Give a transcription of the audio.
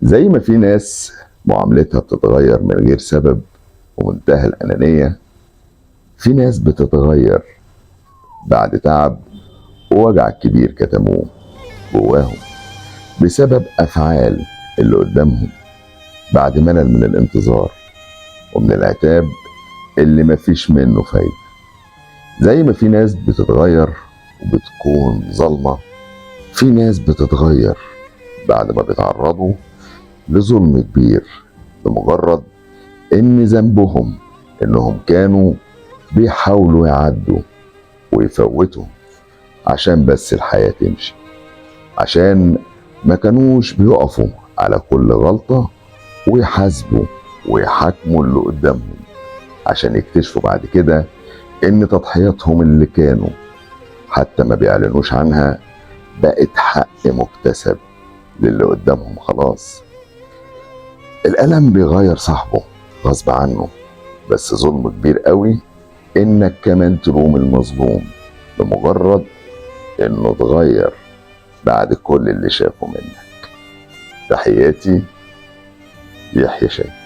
زي ما في ناس معاملتها بتتغير من غير سبب ومنتهى الأنانية، في ناس بتتغير بعد تعب ووجع كبير كتموه جواهم بسبب أفعال اللي قدامهم، بعد ملل من الانتظار ومن العتاب اللي مفيش منه فايدة. زي ما في ناس بتتغير وبتكون ظالمة، في ناس بتتغير بعد ما بيتعرضوا لظلم كبير لمجرد إن ذنبهم إنهم كانوا بيحاولوا يعدوا ويفوتوا عشان بس الحياة تمشي، عشان ما كانوش بيقفوا على كل غلطة ويحاسبوا ويحاكموا اللي قدامهم، عشان يكتشفوا بعد كده إن تضحياتهم اللي كانوا حتى ما بيعلنوش عنها بقت حق مكتسب للي قدامهم. خلاص الألم بيغير صاحبه غصب عنه، بس ظلم كبير قوي إنك كمان تلوم المظلوم لمجرد إنه اتغير بعد كل اللي شافه منك. تحياتي، يحيى شاكر.